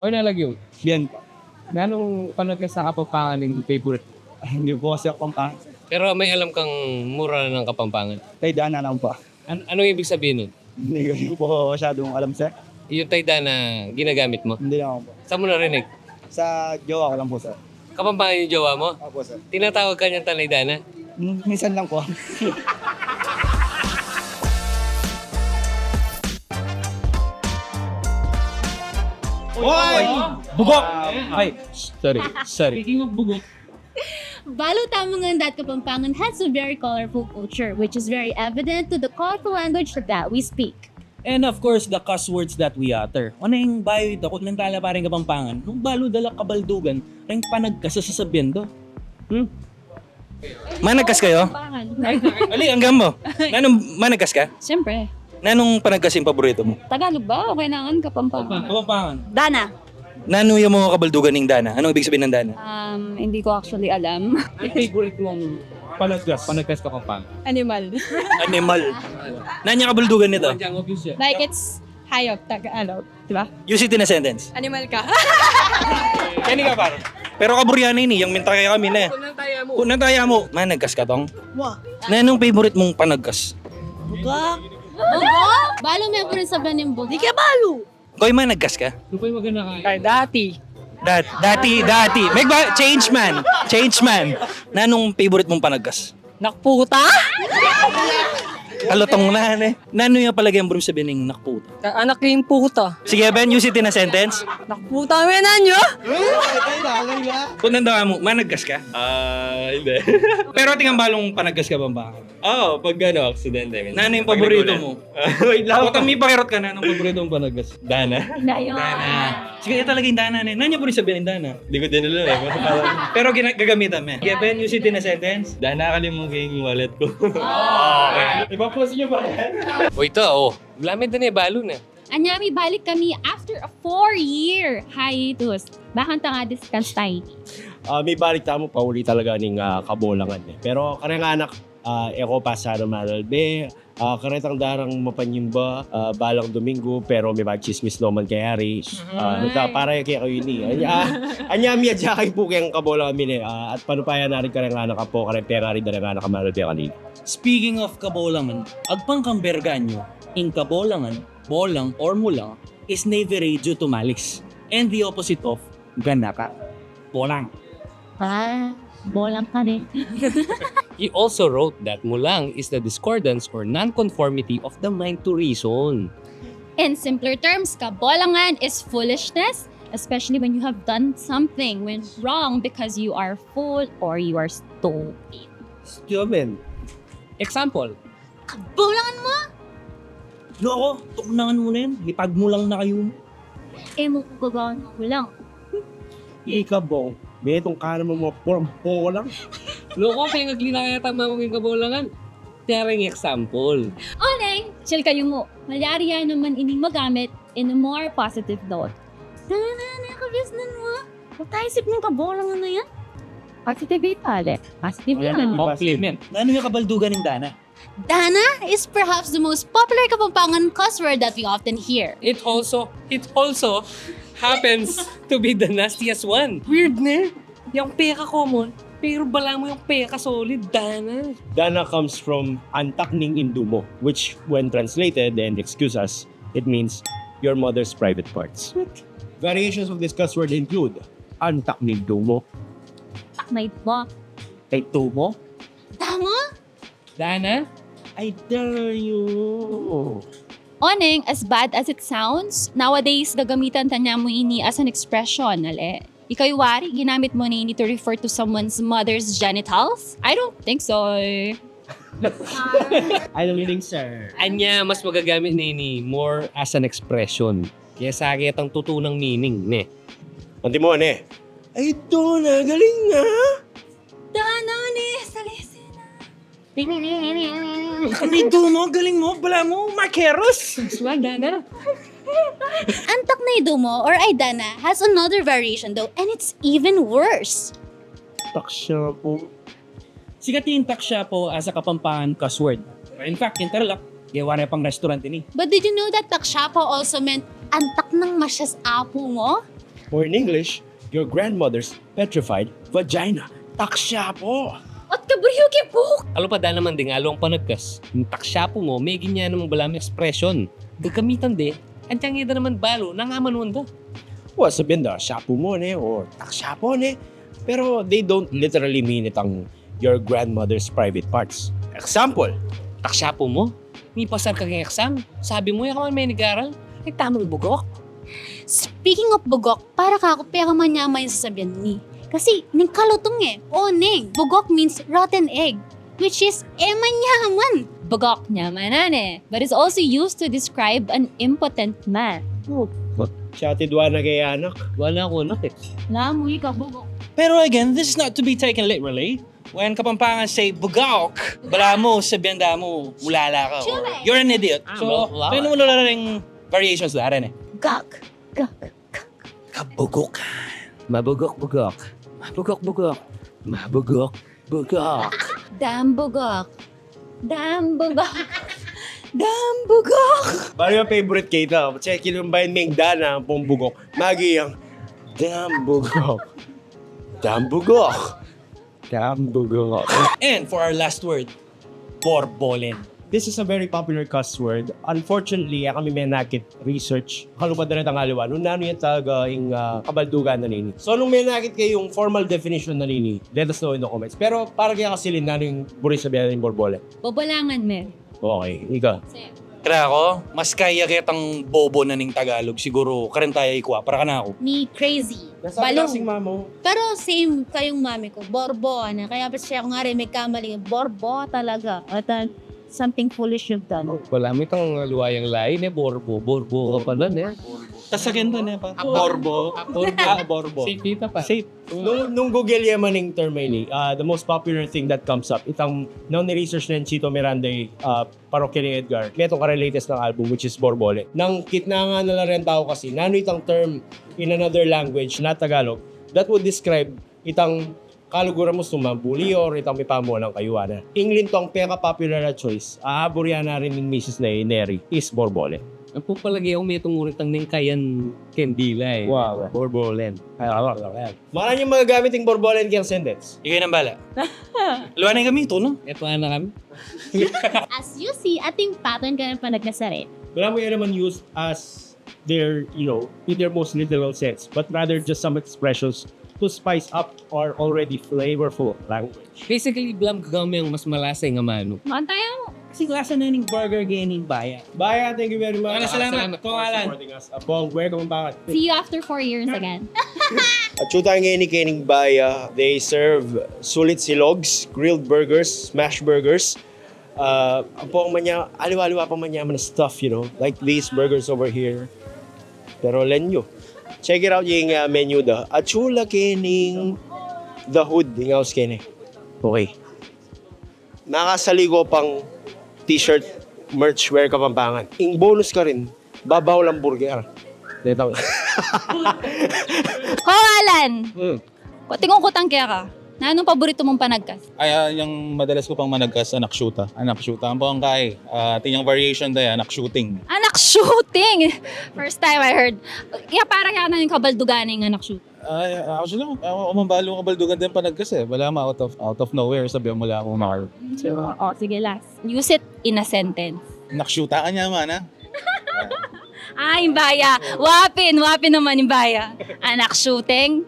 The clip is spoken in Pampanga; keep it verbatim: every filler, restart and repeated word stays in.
O, nalagyu. Bien po. Nanung panagkas a Kapampangan ing favorite? Hindi po kasi ako Kapampangan. Pero may alam kang mura ng Kapampangan? Taydana lang po. An-, anong ibig sabihin nun? Hindi ko po masyadong alam, sir. Yung taydana ginagamit mo? Hindi lang po. Saan mo narinig? Sa jowa ko lang po, sir. Kapampangan yung jowa mo? Opo, sir. Tinatawag ka niyang tanaydana? Min-, minsan lang po. Hoy! Bugok! Ay, sorry, sorry. Speaking of bugok, Balu tamu ngan that Kapampangan has a very colorful culture, which is very evident to the colorful language that we speak. And of course, the cuss words that we utter. O neng bayu ita, kutlan tala pa ring Kapampangan, nung balu da la kabaldugan reng panagkas a sasabian da. Hmm? Managkas kayo? Kapampangan. Ali, anggam mo. Nanung managkas ka? Siyempre. Nanung panagkas ing paborito mo? Tagalog ba? O kailangan Kapampangan? Kapampangan. Dana. Nanu ya mu kabaldugan ning dana? Anong ibig sabihin ng dana? Um, hindi ko actually alam. Ano yung favorite mong panagkas? Panagkas Kapampangan. Animal. Animal. Nanu ya kabaldugan nita? Like it's hayop, Tagalog, di ba? Use it in a sentence. Animal ka. Kaya ka, par. Pero kaburian ini, yang minta kaya kami na eh. Kung nang taya mo. Kung nang taya mo, managkas ka, tong? Wa. Nanung favorite mong panagkas? Bugok. Bugok? Balu, me puri sabian ning bugok. Di ka balu. Koy, managkas ka? Ano pa yung maganda kayo? Kay dati. Dat-, dati, dati. May ba? Change man. Change man. Nanung favorite mong panagkas? Nakputa? Kalutong na, ne? Nanu ya palagi ang buring sabian ning nakputa? Ka-, anak yung puta. Sige, Ben, use it in a sentence. Nakputa, men, anyo? Kung nanda ka mo, managkas ka? Ah, hindi. Pero atin kang balung panagkas ka, Kapampangan? Oo, pag ano, aksidente, minsan. Nanu yung paborito mo? Wait lang. Kung mi pakirot ka, nanung paborito mong panagkas? Dana. Dana. Sige, talaga yung dana, ne. Nanu ya puri sabian yung dana? Di ko din alam eh. Pero gina-, gagamitan me. Given you sit in a sentence. Dana, kalimut ko yung wallet ko. Okay. Iba po sa inyo ba yan? O, ita, o. Lamit na ni balu na. Anya, mibalik kami after a four-year hiatus. Bakanta nga discuss tayo. Ah, mibalik tamu pauli talaga ning, ah, kabolangan, eh. Pero kareng anak, ah, e ko pa sana manalbe, ah, karetang darang mapanyimba, ah, balang Domingo, pero mipagtsismis no man kayari. Ah, nagkapara ya kaya kayu ini. Anya, ah, anya mi adya kay pu keng kabolangan mi ne, ah, at panupayan na rin kareng anak apo, kareng pengari da reng anak a manalbe kanini. Speaking of kabolangan, agpang kang Berganyo, ing kabolangan, bolang or mulang, is never due to malice. And the opposite of ganaka. Bolang. Ah, bolang ka rin. He also wrote that mulang is the discordance or nonconformity of the mind to reason. In simpler terms, kabolangan is foolishness, especially when you have done something went wrong because you are fool or you are stupid. Stupid. Example, Kabolangan mu? Loko, tuknangan mu na yan. Mipagmulang na kayu. E mu ku gagawan mulang. Ika, Bong. Metung ka naman mga bolang-bolang. Loko, pengagli na kaya tama kung yung kabolangan. Sharing example. O neng, chill kayu mu. Malyari ya naman ining magamit in a more positive note. Dana, nakabiasnan mu. Huwag tayo isip ng kabolangan na yan. Positive ito, ale. Positive yan. Compliment. Nanu ya kabaldugan ning dana? Dana is perhaps the most popular Kapampangan cuss word that we often hear. It also, it also happens to be the nastiest one. Weird, ne? Yang peka common, pero balamu yang peka solid, dana. Dana comes from antak ning indu mu, which when translated, and excuse us, it means your mother's private parts. Variations of this cuss word include antak ning indu mu. Taknay mo. Kay tumo. Tama? Dana? I dare you. O neng, as bad as it sounds, nowadays gagamitan ta na mu ini as an expression, ale. Ikaw, wari, ginamit mo na ini to refer to someone's mother's genitals? I don't think so. I don't think so. Anya, mas magagamit na ini more as an expression kesa ketang tutunang meaning, ne? Antimo, ne? Ay, Dona, galing nga! Dana, ne, salisi na. Ang idu mo, galing mo, bala mo, Marqueros! Swag, Dana. Antak na idu mo, or ay Dana, has another variation though, and it's even worse. Taksya po. Sikat ing taksya po as a Kapampangan cuss word. In fact, king Tarlac, gawa na pang restaurant ini. But did you know that taksya po also meant antak nang masyas apu mo? Or in English, your grandmother's petrified vagina. Taksya pu! At kabriyu ke buk! Alupa da naman ding aluang panagkas. Ing taksya pu mu, megin ya namang balang expression. Gagamitan de, antiang e da naman balu nung amanun da. Wa, sabian da, sya pu mu ne, o taksya pu ne. Pero they don't literally mean itang your grandmother's private parts. Example, taksya pu mu, mipasar ka king exam, sabi mu, e ka man menigaral, e tamang bugok. Speaking of bugok, para kaku pekamanyaman ing sasabian mi. Kasi ning kalutung e, o neng, bugok means rotten egg, which is e manyaman. Bugok, nyaman na ne. But it's also used to describe an impotent man. Sya ti dua na ke anak. Dua na ku anak e. Lamu ika bugok. Pero again, this is not to be taken literally. When Kapampangan say bugok, balamu, sabian da mu, ulala ka, or you're an idiot. So, balamu, pwede mu lalaring variations da rin e. Gok. Gok. Kabugukan. Mabugok-bugok. Mabugok-bugok. Mabugok-bugok. Dam bugok. Dam bugok. Dam bugok. Bali, favorite ke ita. Check yung bayan meng dana, pung bugok. Magi yang dam bugok. Dam bugok. Dam bugok. And for our last word, borbolen. This is a very popular cuss word. Unfortunately, e kami menakit research. Kalupa da rin tang aliwa nung nanu yang talaga ing, ah, kabaldugan na nini. So, nung menakit kayung formal definition na nini, let us know in the comments. Pero para kaya kasilin, nanu ing buri sabian ning borbolen? Bobolangan, me. Okay, ika? Kanaku, mas kaya ketang bobo na ning Tagalog, siguru, karin taya ikwa, para kanaku. Me, crazy. Balung. Pero same kayung mami ku, borbo, ana. Kaya pa siya kung ari, migkamali, borbo talaga. At, uh, something foolish you've done. Balamu itang aliwa yang lain e, borbo, borbo ka pala ne. Tas again to ne, pa. Borbo. Borbo. Safe ita, pa. Safe. Nung, nung Google ya man ing term ini, ah, the most popular thing that comes up, itang, nung ni-research na ning Chito Miranda, ah, parokya ni Edgar, metung kareng latest nang album, which is Borbolen. Nung kitnan na la reng tau kasi, nanu itang term in another language, not Tagalog, that would describe itang kaluguran mu, sumang buli or itang mipamulang kayuan na. Ing lintong peka-popular a choice, a buri na rin ning misis na i Neri, is Borbolen. Ampong palage ku metung ulit ang neng kayan keng dila e. Wow. Borbolen. Ay, ala, ala, ala. Makanyan magagamit ing borbolen keng sentence? Ikay nang bala. Luwa na kami, ito na. Ito na kami. As you see, atin pattern ka ng panagkasarin. Balamu ya naman used as their, you know, in their most literal sense, but rather just some expressions to spice up our already flavorful language. Basically, balamu gagawang mas malasa ing amanu. Mantayan mo. Kasi lasa na ning burger, gaya ning Baya. Baya, thank you very much. Maraming salamat. Salamat po, Alan. Supporting us. Apong, where ka mong pangat? See you after four years again. At shoot tayo ngayon ni Kening Baya. They serve sulit silogs, grilled burgers, smash burgers. Ah, ampong manya, aliwa-aliwa pang manyaman stuff, you know, like these burgers over here. Pero lenyu. Check it out, yung, ah, menu da. Achula Kening The Hood, yung house kene. Okay. Makasali ko pang t-shirt, merch, Wear Kapampangan. Ing bonus karin, babaw lang burger. Dito. Ho, Alan! Hmm. Ku-, tingkutang ke ka. Nanung paboritu mung panagkas? Ay, ah, yang madalas ku pang managkas, anak syuta. Anak syuta. Ampong kai, ah, atin yang variation da, anak shooting. Anak shooting! First time I heard. Ya, para kaya na ing kabaldugan ning anak shooting. Ay, actually, ah, umambalu kabaldugan deng panagkas e. Balamu out of, out of nowhere, sabian mu la kung makaru. So, oh, sige, last. Use it in a sentence. Anak syuta ka niya, mana. Ah, ing Baya. Wapin, wapin naman ing Baya. Anak shooting.